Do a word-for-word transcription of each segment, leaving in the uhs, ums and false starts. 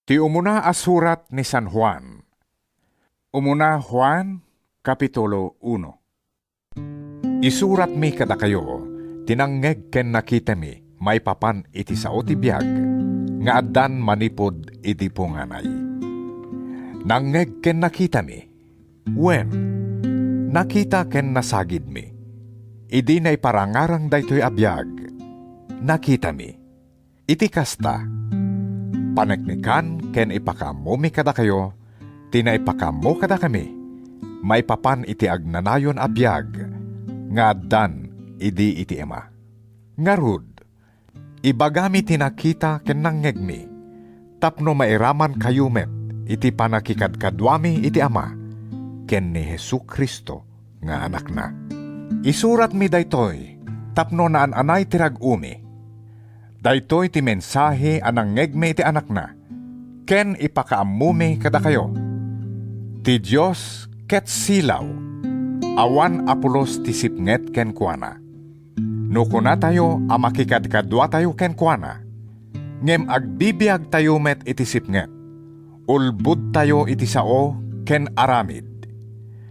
Ti umuna a surat ni San Juan. Umuna Juan, Kapitulo uno. Isuratmi kadakayo ti nangngeg ken nakitami maipapan iti sao ti biag nga addan manipud idi punganay. Nangngeg ken nakitami, wen, nakita ken nasagidmi, idi naiparangarang daytoy a biag, nakitami. Iti kasta, paneknekan ken ipakaammomi kadakayo ti naipakaammo kadakami maipapan iti agnanayon a biag nga addan idi iti Ama. Ngarud, ibagami ti nakita ken nangngegmi, tapno mairamankayo met iti pannakikadkaduami iti Ama ken ni Jesu-Cristo nga Anakna. Isuratmi daytoy tapno naan-anay ti rag-omi. Daytoy ti mensahe a nangngegmi iti Anakna, ken ipakaammomi kadakayo. Ti Dios ket silaw, awan a pulos ti sipnget kenkuana. No kunatayo a makikadkaduatayo kenkuana, ngem agbibiagtayo met iti sipnget, ulbodtayo iti sao ken aramid.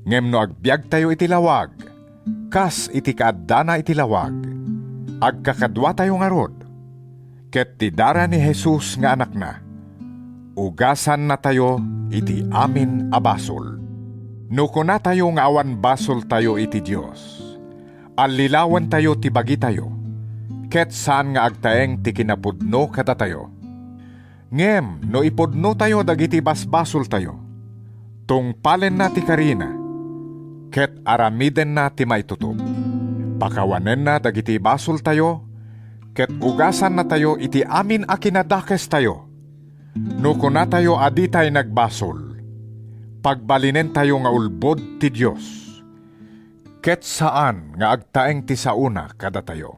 Ngem no agbiagtayo iti lawag, kas iti kaaddana iti lawag, agkakaduatayo ngarud, ket ti dara ni Jesus nga Anakna, ugasannatayo iti amin a basol. No kunatayo nga awan basoltayo iti Dios, allilawentayo ti bagitayo, ket saan nga agtaeng ti kinapudno kadatayo. Ngem no ipudnotayo dagiti basbasoltayo, tungpalenna ti karina, ket aramidenna ti maitutop. Pakawanenna dagiti basoltayo, ket ugasannatayo iti amin a kinadakestayo. No kunatayo a ditay nagbasol, pagbalinentayo nga ulbod ti Dios, ket saan nga agtaeng ti saona kadatayo.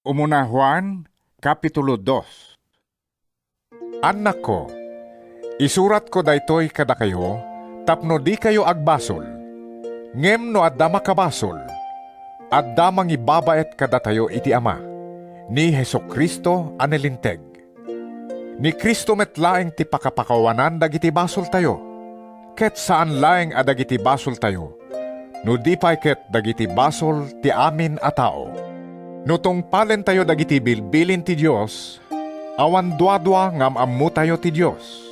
Umuna Juan, Kapitulo dos. Annakko, isuratko daytoy kadakayo tapno dikayo agbasol. Ngem no adda makabasol, adda mangibabaet kadatayo iti Ama, ni Jesu-Cristo a nalinteg. Ni Cristo met laeng ti pakapakawanan dagiti basoltayo, ket saan laeng a dagiti basoltayo, no di pay ket dagiti basol ti amin a tao. No tungpalentayo dagiti bilbilin ti Dios, awan duadua nga am-ammotayo ti Dios.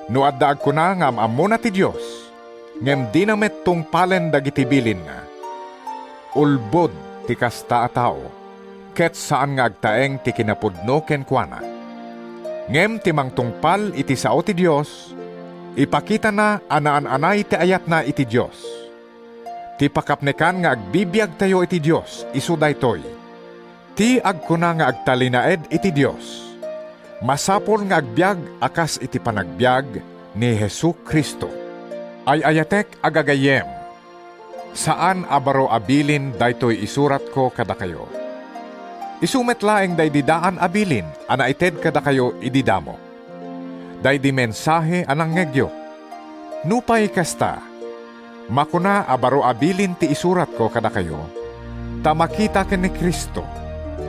No adda agkuna nga am-ammona ti Dios, ngem dina met tungpalen dagiti bilinna, ulbod ti kasta a tao, ket saan nga agtaeng ti kinapudno kenkuana. Ngem ti mangtungpal iti sao ti Dios, ipakitana a naan-anay ti ayatna iti Dios. Ti pakapnekan nga agbibiagtayo iti Dios isu daytoy: ti agkuna nga agtalinaed iti Dios, masapul nga agbiag a kas iti panagbiag ni Jesu-Cristo. Ay-ayatek a gagayyem, saan a baro a bilin daytoy isuratko kadakayo. Isu met laeng daydi daan a bilin a naited kadakayo idi damo, daydi mensahe a nangngegyo. Nupay kasta, makuna a baro a bilin ti isuratko kadakayo, ta makita ken ni Cristo,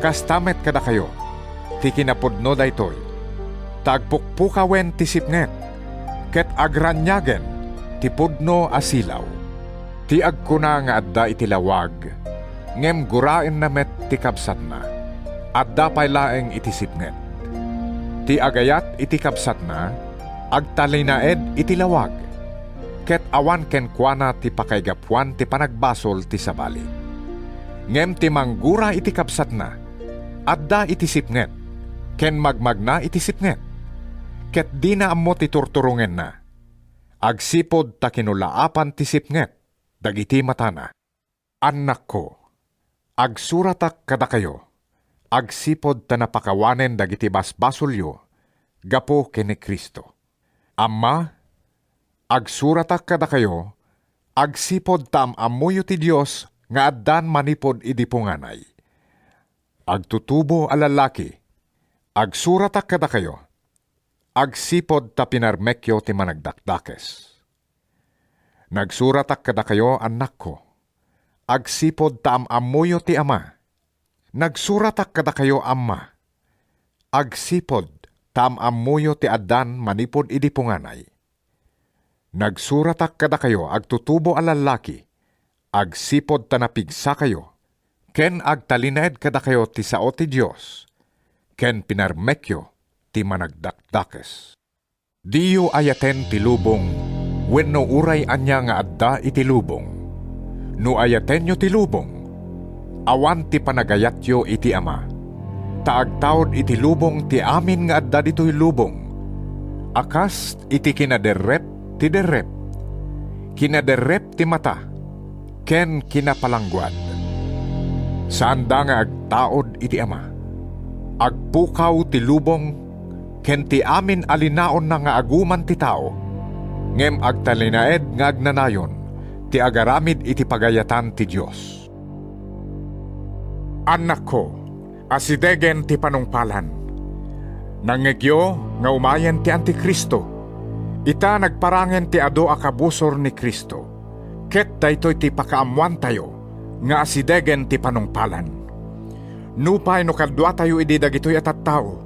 kasta met kadakayo, ti kinapudno daytoy, ta agpukpukawen ti sipnget, ket agranyagen ti pudno a silaw. Ti agkuna nga adda iti lawag, ngem guraenna met ti kabsatna, adda pay laeng iti sipnget. Ti agayat iti kabsatna, agtalinaed iti lawag, ket awan kenkuana ti pakaigapuan ti panagbasol ti sabali. Ngem ti manggura iti kabsatna, adda iti sipnget, ken magmagna iti sipnget, ket dina ammo ti turturongenna, agsipud ta kinulaapan ti sipnget dagiti matana. Annakko, agsuratak kadakayo agsipud ta napakawanen dagiti basbasolyo gapu ken ni Cristo. Amma, agsuratak kadakayo agsipud ta am-ammoyo ti Dios nga addan manipud idi punganay. Agtutubo a lallaki, agsuratak kadakayo agsipud ta pinarmekyo ti Managdakdakes. Nagsuratak kadakayo, annakko, agsipud ta am-ammoyo ti Ama. Nagsuratak kadakayo, amma, agsipud ta am-ammoyo ti addan manipud idi punganay. Nagsuratak kadakayo agtutubo a lallaki, agsipud ta napigsakayo, ken agtalinaed kadakayo ti sao ti Dios, ken pinarmekyo ti managdakdakes. Diyo ayaten ti lubong wenno uray ania nga adda iti lubong. No ayatenyo ti lubong, awan ti panagayatyo iti Ama, ta agtaud iti lubong ti amin nga adda ditoy lubong, a kas iti kinaderrep ti derrep, kinaderrep ti mata, ken kinapalangguad. Saanda nga agtaud iti Ama. Agpukaw ti lubong ken ti amin a linaonna nga aguman ti tao, ngem agtalinaed nga agnanayon ti agaramid iti pagayatan ti Dios. Annakko, asidegen ti panungpalan. Nangngegyo nga umayen ti Antikristo. Ita, nagparangen ti adu a kabusor ni Cristo. Ket daytoy ti pakaammoantayo nga asidegen ti panungpalan. Nupay no kaduatayo idi dagitoy a tattao,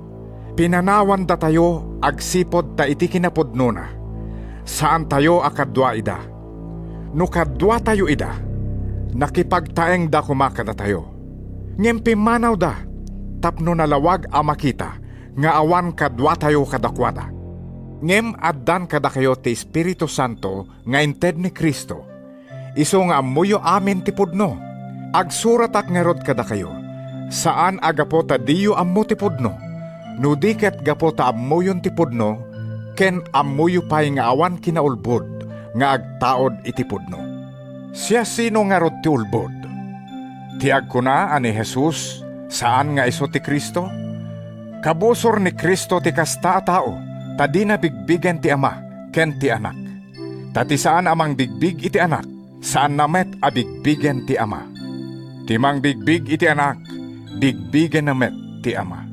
pinanawandatayo agsipud ta iti kinapudnona, saantayo a kadua ida. No kaduatayo ida, nakipagtaengda koma kadatayo. Ngem pimmanawda tapno nalawag a makita nga awan kaduatayo kadakuada. Ngem addan kadakayo ti Espiritu Santo nga inted ni Cristo, isu nga ammoyo amin ti pudno. Agsuratak ngarud kadakayo, saan a gapu ta diyo ammo ti pudno, no di ket gapu ta ammoyon ti pudno, ken ammoyo pay nga awan kinaulbod nga agtaud iti pudno. Siasino ngarud ti ulbod? Ti agkuna a ni Jesus saan nga isu ti Cristo? Kabusor ni Cristo ti kasta a tao, ta dina bigbigen ti Ama ken ti Anak. Ta ti saan a mangbigbig iti Anak, saanna met a bigbigen ti Ama. Ti mangbigbig iti Anak, bigbigenna met ti Ama.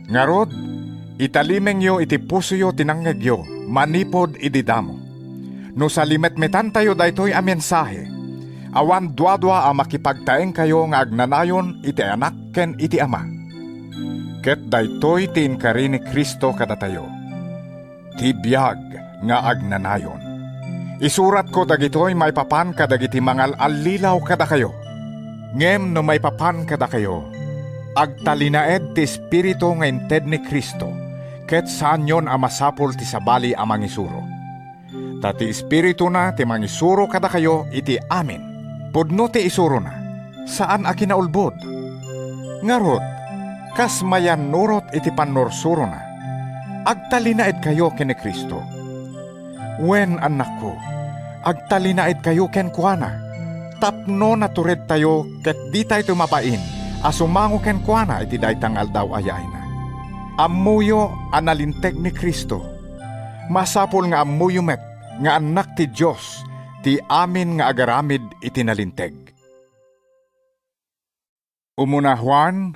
Ngarud, italimengyo iti pusoyo ti nangngegyo manipud idi damo. No salimetmetantayo daytoy a mensahe, awan duadua a makipagtaengkayo nga agnanayon iti Anak ken iti Ama. Ket daytoy ti inkari ni Cristo kadatayo, ti biag nga agnanayon. Isuratko dagitoy maipapan kadagiti mangal-allilaw kadakayo. Ngem no maipapan kadakayo, agtalinaed ti Espiritu nga inted ni Cristo, ket saanyon a masapul ti sabali a mangisuro. Ta ti Espirituna ti mangisuro kadakayo iti amin. Pudno ti isurona, saan a kinaulbod. Ngarud, kas mayannurot iti pannursurona, agtalinaedkayo ken ni Cristo. Wen, annakko, agtalinaedkayo kenkuana, tapno naturedtayo ket ditayto mabain a sumango kenkuana iti dayta nga aldaw a yaayna. Ammoyo a nalinteg ni Cristo. Masapul nga ammoyo met nga annak ti Dios ti amin nga agaramid iti nalinteg. Umuna Juan,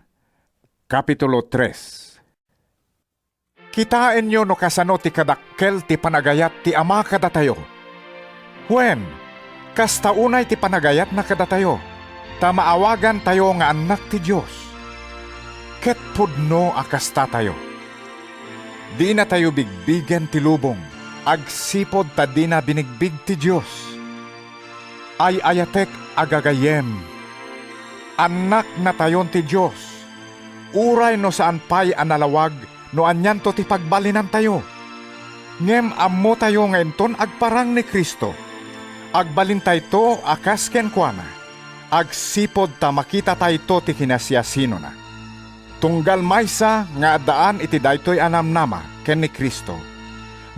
Kapitulo tres. Kitaenyo no kasano ti kadakkel ti panagayat ti Ama kadatayo. Wen, kasta unay ti panagayatna kadatayo, ta maawagantayo nga annak ti Dios. Ket pudno a kastatayo. Dinatayo bigbigen ti lubong agsipud ta dina binigbig ti Dios. Ay-ayatek a gagayyem, annaknatayon ti Dios, uray no saan pay a nalawag no anianto ti pagbalinantayo. Ngem ammotayo nga inton agparang ni Cristo, agbalintayto a kas kenkuana, agsipud ta makitatayto ti kinasiasinona. Tunggal maysa nga addaan iti daytoy a namnama ken ni Cristo,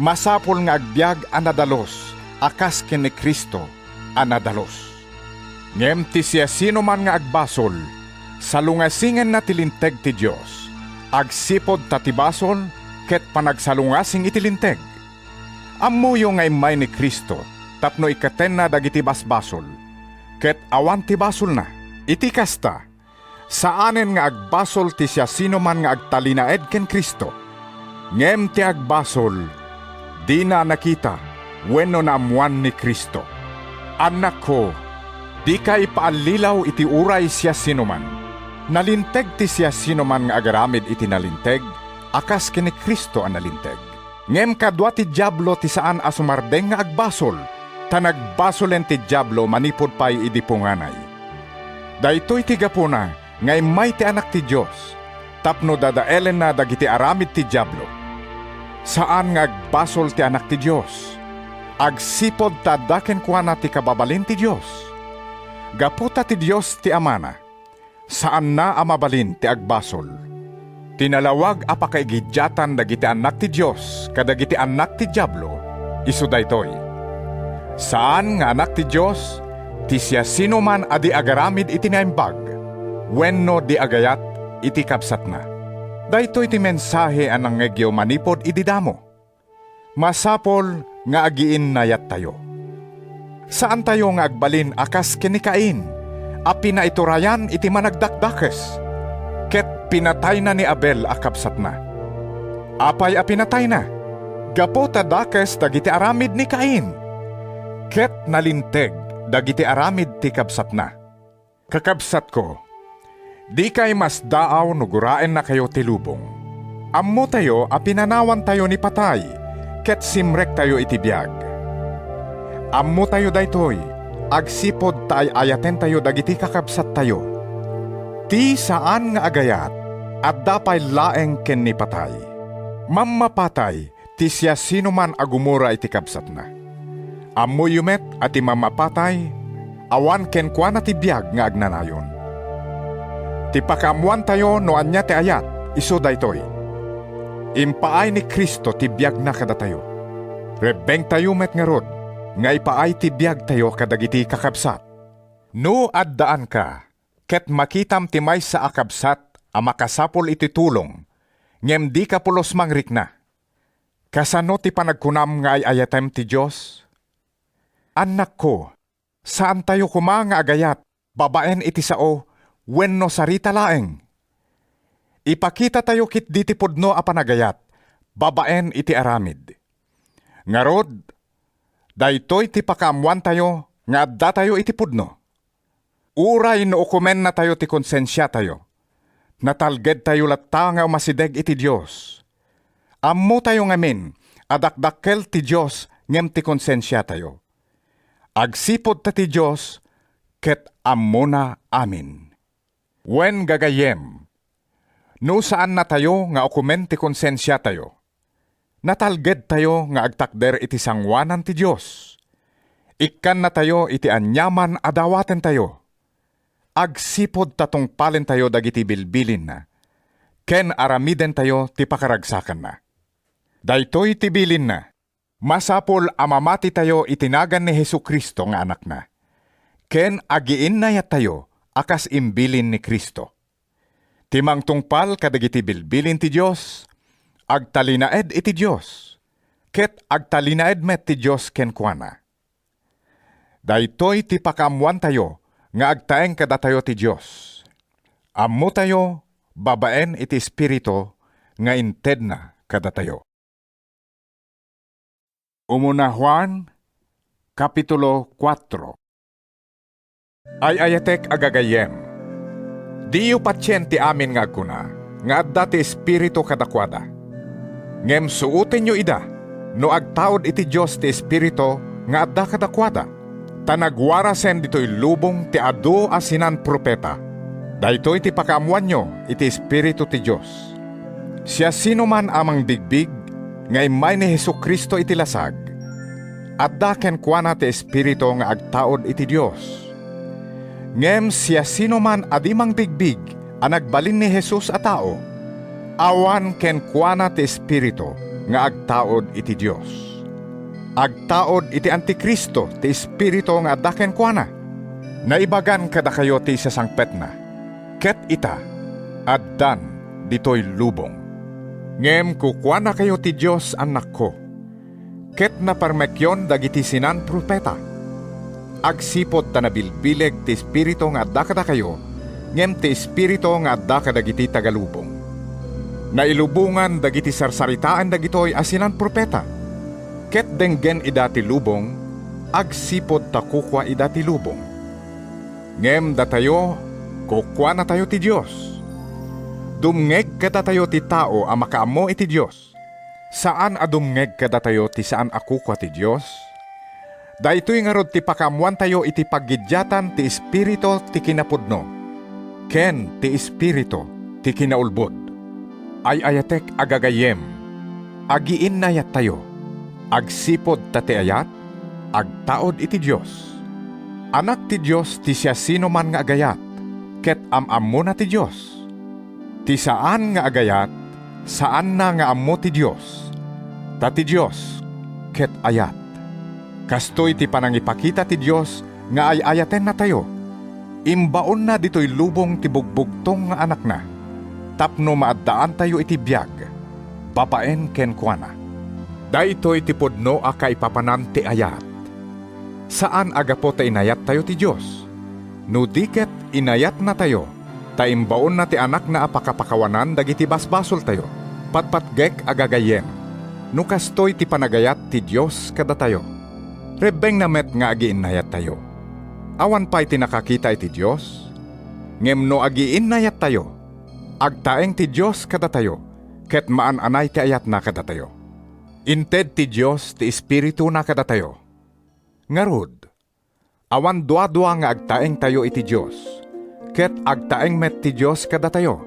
masapul nga agbiag a nadalus a kas ken ni Cristo a nadalus. Ngem ti siasinoman nga agbasol, salungasingenna ti linteg ti Dios. Agsipud ta ti basol ket panagsalungasing iti linteg. Ammoyo nga immay ni Cristo tapno ikkatenna dagiti basbasol, ket awan ti basolna. Iti kasta, saanen nga agbasol ti siasinoman nga agtalinaed ken Cristo. Ngem ti agbasol, dina nakita wenno naammoan ni Cristo. Annakko, dika ipaallilaw iti uray siasinoman. Nalinteg ti siasinoman nga agaramid iti nalinteg a kas ken ni Cristo a nalinteg. Ngem kadua ti Diablo ti saan a sumardeng nga agbasol, ta nagbasolen ti Diablo manipud pay idi punganay. Daytoy ti gapuna nga immay ti Anak ti Dios tapno dadaelenna dagiti aramid ti Diablo. Saan nga agbasol ti Anak ti Dios, agsipud ta adda kenkuana ti kababalin ti Dios. Gapu ta ti Dios ti Amana, saanna a mabalin ti agbasol. Ti nalawag a pakaigidiatan dagiti annak ti Dios kadagiti annak ti Diablo, isu daytoy: saan nga anak ti Dios ti siasinoman a di agaramid iti naimbag wenno di agayat iti kabsatna. Daytoy ti mensahe a nangngegyo manipud idi damo. Masapul nga agiinnayattayo. Saantayo nga agbalin a kas ken ni Cain a pinaiturayan iti Managdakdakes, ket pinatayna ni Abel a kabsatna. Apay a pinatayna? Gapu ta dakes dagiti aramid ni Cain, ket nalinteg dagiti aramid ti kabsatna. Kakabsatko, dikay masdaaw no guraennakayo ti lubong. Ammotayo a pinanawantayo ni patay ket simrektayo iti biag. Ammotayo daytoy agsipud ta ay-ayatentayo dagiti kakabsattayo. Ti saan nga agayat, adda pay laeng ken ni patay. Mammapatay ti siasinoman a gumura iti kabsatna. Ammoyo met a ti mammapatay, awan kenkuana ti biag nga agnanayon. Ti pakaammoantayo no ania ti ayat, isu daytoy: impaay ni Cristo ti biagna kadatayo. Rebbengtayo met ngarud nga ipaay ti biagtayo kadagiti kakabsat. No addaanka ket makitam ti maysa a kabsat a makasapul iti tulong, ngem dika pulos mangrikna, kasano ti panagkunam nga ay-ayatem ti Dios? Annakko, saantayo koma nga agayat babaen iti sao wenno sarita laeng. Ipakitatayo ketdi ti pudno a panagayat babaen iti aramid. Ngarud, daytoy ti pakaammoantayo nga addatayo iti pudno. Uray no ukomennatayo ti konsensiatayo, natalgedtayo latta nga umasideg iti Dios. Ammotayo ngamin a dakdakkel ti Dios ngem ti konsensiatayo. Agsipud ta ti Dios ket ammona amin. Wen, gagayyem, no saannatayo nga ukomen ti konsensiatayo, natalgedtayo nga agtakder iti sangoanan ti Dios. Ikkannatayo iti aniaman a dawatentayo, agsipud ta tungpalentayo dagiti bilbilinna ken aramidentayo ti pakaragsakanna. Daytoy ti bilinna: masapul a mamatitayo iti nagan ni Jesu-Cristo nga Anakna, ken agiinnayattayo a kas imbilin ni Cristo. Ti mangtungpal kadagiti bilbilin ti Dios, agtalinaed iti Dios, ket agtalinaed met ti Dios kenkuana. Daytoy ti pakaammoantayo nga agtaeng kadatayo ti Dios: ammotayo babaen iti Espiritu nga intedna kadatayo. Umuna Juan, Kapitulo kuatro. Ay-ayatek a gagayyem, diyo patien ti amin nga agkuna nga adda ti Espiritu kadakuada. Ngem suotenyo ida no agtaud iti Dios ti Espiritu nga adda kadakuada, ta nagwarasen ditoy lubong ti adu a sinan-profeta. Daytoy ti pakaammoanyo iti Espiritu ti Dios. Siasinoman a mangbigbig nga immay ni Jesu-Cristo iti lasag, adda kenkuana ti Espiritu nga agtaud iti Dios. Ngem siasinoman a di mangbigbig a nagbalin ni Jesus a tao, awan kenkuana ti Espiritu nga agtaud iti Dios. Agtaud iti Anticristo ti espiritu nga adda kenkuana. Naibagan kadakayo ti isasangpetna, ket ita, addan ditoy lubong. Ngem kukuanakayo ti Dios, annakko, ket naparmekyon dagiti sinan-profeta, agsipud ta nabilbileg ti espiritu nga adda kadakayo, ngem ti espiritu nga adda kadagiti taga-lubong. Nailubongan dagiti sarsaritaen dagitoy a sinan-profeta, ket denggen ida ti lubong, agsipud ta kukua ida ti lubong. Ngem datayo, Kukuanatayo ti Dios. Dumngeg kadatayo ti tao a makaammo iti Dios. Saan a dumngeg kadatayo ti saan a kukua ti Dios. Daytoy ngarud ti pakaammoantayo iti paggiddiatan ti Espiritu ti kinapudno ken ti Espiritu ti kinaulbod. Ay-ayatek a gagayyem, agiinnayattayo. Agsipud ta ti ayat, agtaud iti Dios. Anak ti Dios ti siasinoman nga agayat, ket am-ammona ti Dios. Ti saan nga agayat, saanna nga ammo ti Dios, ta ti Dios ket ayat. Kastoy ti panangipakita ti Dios nga ay-ayatennatayo. Imbaonna ditoy lubong ti bugbugtong nga Anakna, tapno maaddaantayo iti biag babaen kenkuana. Daytoy ti pudno a kaipapanan ti ayat. Saan a gapu ta inayattayo ti Dios, no di ket inayatnatayo, ta imbaonna ti Anakna a pakapakawanan dagiti basbasoltayo. Patpatgek a gagayyem, no kastoy ti panagayat ti Dios kadatayo. Rebbengna met nga agiinnayattayo. Awan pay ti nakakita iti Dios. Ngem no agiinnayattayo, agtaeng ti Dios kadatayo, ket maan-anay ti ayatna kadatayo. Inted ti Dios ti Espirituna kadatayo. Ngarud, awan duadua nga agtaengtayo iti Dios, ket agtaeng met ti Dios kadatayo.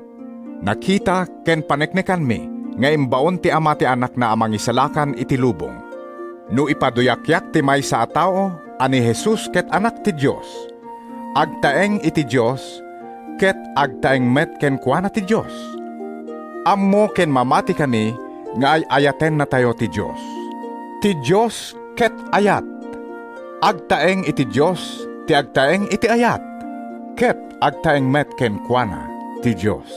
Nakita ken paneknekanmi nga imbaon ti Ama ti Anakna a Mangisalakan iti lubong. No ipaduyakyak ti maysa a tao a ni Jesus ket Anak ti Dios, agtaeng iti Dios, ket agtaeng met kenkuana ti Dios. Ammo ken mamatikami nga ay-ayatennatayo ti Dios. Ti Dios ket ayat. Agtaeng iti Dios ti agtaeng iti ayat, ket agtaeng met kenkuana ti Dios.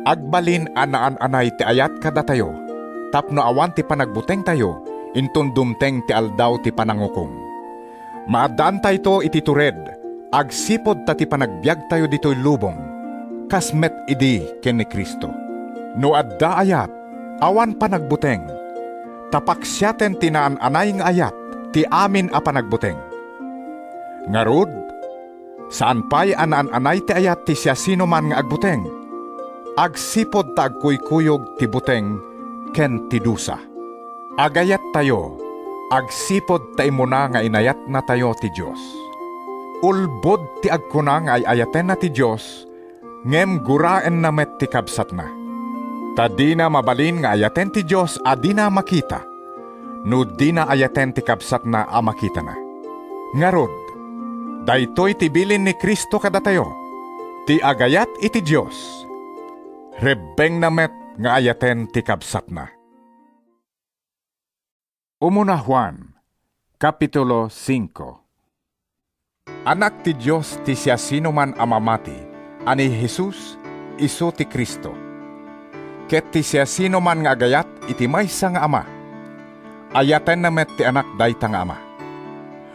Agbalin a naan-anay ti ayat kadatayo, tapno awan ti panagbutengtayo inton dumteng ti Aldaw ti Panangukom. Maaddaantayto iti tured agsipud ta ti panagbiagtayo ditoy lubong, kas met idi ken ni Cristo. No adda ayat, awan panagbuteng, ta paksiaten ti naan-anay nga ayat ti amin a panagbuteng. Ngarud, saan pay a naan-anay ti ayat ti siasinoman nga agbuteng, agsipud ta agkuykuyog ti buteng ken ti dusa. Agayattayo agsipud ta immuna nga inayatnatayo ti Dios. Ulbod ti agkuna nga ay-ayatenna ti Dios, ngem guraenna met ti kabsatna. Ta dina mabalin nga ayaten ti Dios a dina makita, no dina ayaten ti kabsatna a makitana. Ngarud, daytoy ti bilin ni Cristo kadatayo, ti agayat iti Dios, rebbengna met nga ayaten ti kabsatna. Umuna Juan, Kapitulo singko. Anak ti Dios ti siasinoman a mamati a ni Jesus isu ti Cristo. Ket ti siasinoman nga agayat iti maysa nga ama, ayatenna met ti Anak dayta nga ama.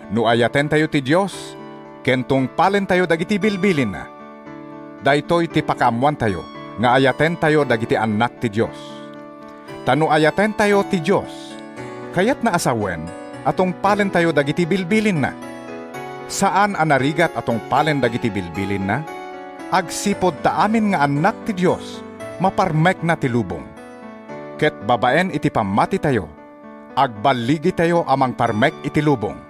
No ayatentayo ti Dios, ken tungpalentayo dagiti bilbilinna, daytoy ti pakaammoantayo nga ayatentayo dagiti annak ti Dios. Ta no ayatentayo ti Dios, kayatna a sawen a tungpalentayo dagiti bilbilinna. Saan a narigat a tungpalen dagiti bilbilinna, agsipud ta amin nga annak ti Dios, maparmekna ti lubong. Ket babaen iti pammatitayo, agballigitayo a mangparmek iti lubong.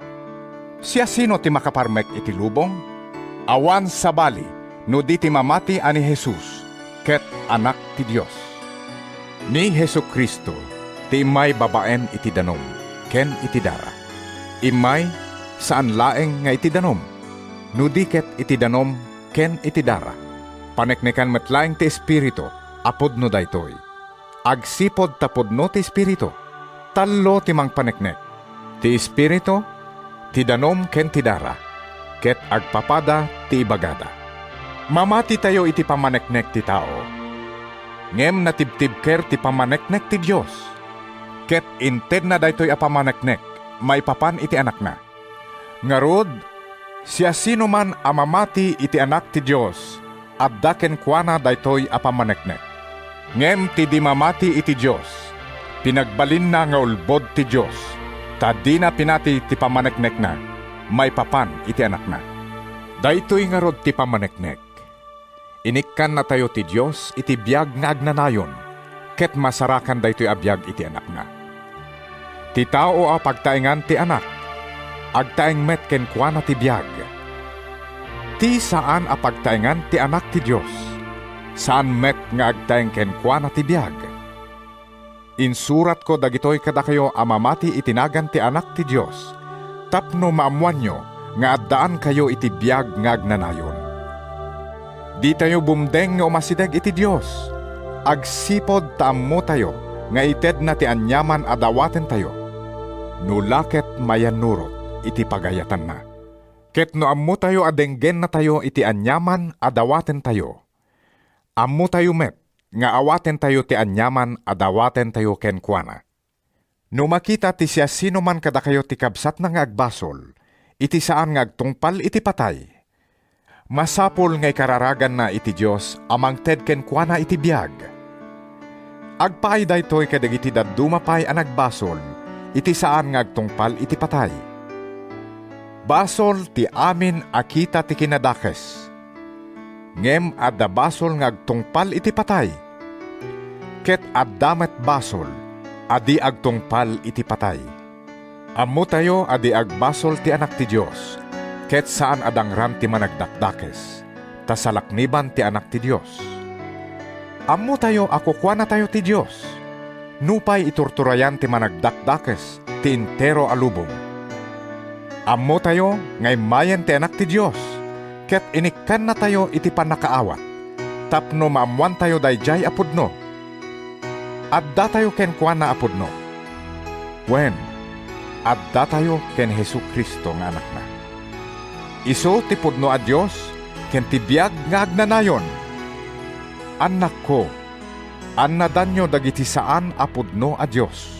Siasino ti makaparmek iti lubong? Awan sabali no di ti mamati a ni Jesus ket Anak ti Dios. Ni Jesu-Cristo ti immay babaen iti danum ken iti dara. Immay, saan laeng nga iti danum, no di ket iti danum ken iti dara. Paneknekan met laeng ti Espiritu a pudno daytoy. Agsipud ta pudno ti Espiritu, tallo ti mangpaneknek: ti Espiritu, ti danum ken ti dara, ket agpapada ti ibagada. Mamatitayo iti pammaneknek ti tao, ngem natibtibker ti pammaneknek ti Dios, ket intedna daytoy a pammaneknek maipapan iti Anakna. Ngarud, siasinoman a mamati iti Anak ti Dios, adda kenkuana daytoy a pammaneknek. Ngem ti di mamati iti Dios, pinagbalinna nga ulbod ti Dios, ta dina pinati ti pammaneknekna maipapan iti Anakna. Daytoy ngarud ti pammaneknek: Inikkannatayo ti Dios iti biag nga agnanayon, ket masarakan daytoy a biag iti Anakna. Ti tao a pagtaengan ti Anak, agtaeng met kenkuana ti biag. Ti saan a pagtaengan ti Anak ti Dios, saan met nga agtaeng kenkuana ti biag. Insuratko dagitoy kadakayo a mamati iti nagan ti Anak ti Dios, tapno maammoanyo nga addaankayo iti biag nga agnanayon. Ditayo bumdeng nga umasideg iti Dios, agsipud ta ammotayo nga itedna ti aniaman a dawatentayo, no la ket mayannurot iti pagayatanna. Ket no ammotayo a denggennatayo iti aniaman a dawatentayo, ammotayo met nga awatentayo ti aniaman a dawatentayo kenkuana. No makita ti siasinoman kadakayo ti kabsatna nga agbasol iti saan nga agtungpal iti patay, masapul nga ikararaganna iti Dios a mangted kenkuana iti biag. Agpaay daytoy kadagiti dadduma pay a nagbasol iti saan nga agtungpal iti patay. Basol ti amin a kita ti kinadakes. Ngem adda basol nga agtungpal iti patay, ket adda met basol a di agtungpal iti patay. Ammotayo a di agbasol ti Anak ti Dios, ket saan a dangram ti managdakdakes, ta salakniban ti Anak ti Dios. Ammotayo a kukuanatayo ti Dios, nupay iturturayan ti managdakdakes ti entero a lubong. Ammotayo nga immayen ti Anak ti Dios, ket inikkannatayo iti pannakaawat, tapno maammoantayo daydiay a pudno. Addatayo kenkuana a pudno. Wen, addatayo ken Jesu-Cristo nga Anakna. Isu ti pudno a Dios ken ti biag nga agnanayon. Annakko, annadanyo dagiti saan a pudno a dios.